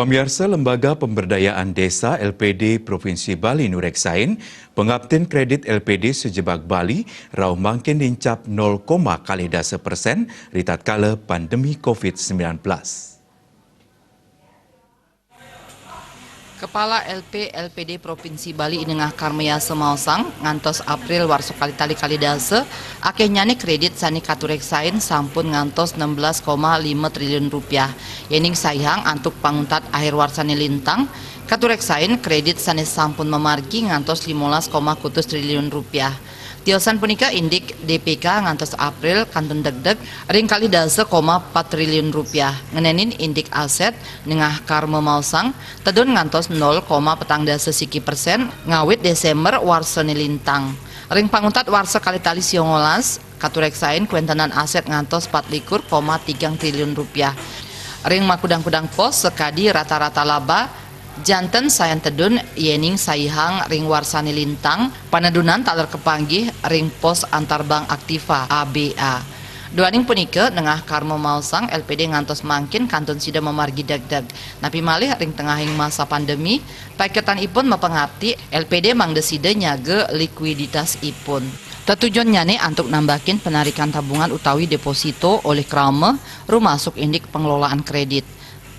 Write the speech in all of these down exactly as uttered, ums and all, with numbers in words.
Pamiarsa, Lembaga Pemberdayaan Desa L P D Provinsi Bali nureksain, pengaptin kredit L P D sejebag Bali rauh mangkin nincap nol koma kalih dasa persen ri tatkala pandemi covid sembilan belas. Kepala L P L P D Provinsi Bali Inengah Karmayasa maosang, ngantos April warsa kalih tali kalih dasa, akehnyané kredit sané katureksain sampun ngantos enam belas koma lima triliun rupiah. Yéning saihang antuk panguntat akhir warsané lintang, katureksain kredit sané sampun mamargi ngantos limolas koma kutus triliun rupiah. Tiosan punika indik D P K ngantos April kantun degdeg ring kalih dasa koma pat triliun rupiah. Ngenénin indik aset Inengah Karma maosang tedun ngantos nol koma petang dasa siki persen ngawit Desember warsané lintang. Ring panguntat warsa kalih tali siongolas, katureksain kuéntenan aset ngantos pat likur koma tigang triliun rupiah. Ring makudang-kudang pos sakadi rata-rata laba, janten sayan tedun yéning saihang ring warsané lintang, panedunan taler kapanggih ring pos antar bank aktiva, A B A. Duaning punika, Inengah Karma maosang L P D ngantos mangkin kantun sida mamargi degdeg. Napi malih ring tengahing masa pandemi, paiketanipun mapangapti L P D mangda sida nyaga likuiditasipun. Tetujunnyané antuk nambakin penarikan tabungan utawi deposito olih krama, rumasuk indik pengelolaan kredit.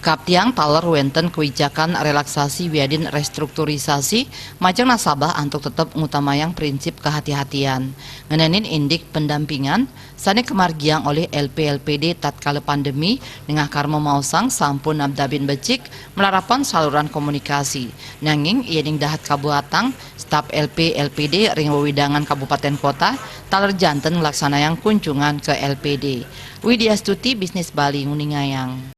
Kaaptiang taler wénten kewijakan relaksasi wiadin restrukturisasi, majeng nasabah antuk tetep ngutamayang prinsip kehati-hatian. Ngenénin indik pendampingan, sané kamargiang olih L P L P D tatkala pandemi, Inengah Karma maosang sampun nabdabin becik malarapan saluran komunikasi. Nanging yéning dahat kabuatang, staf L P L P D ring wewidangan kabupatén kota taler janten nglaksanayang kunjungan ka L P D. Widya Stuti, Bisnis Bali, nguningayang.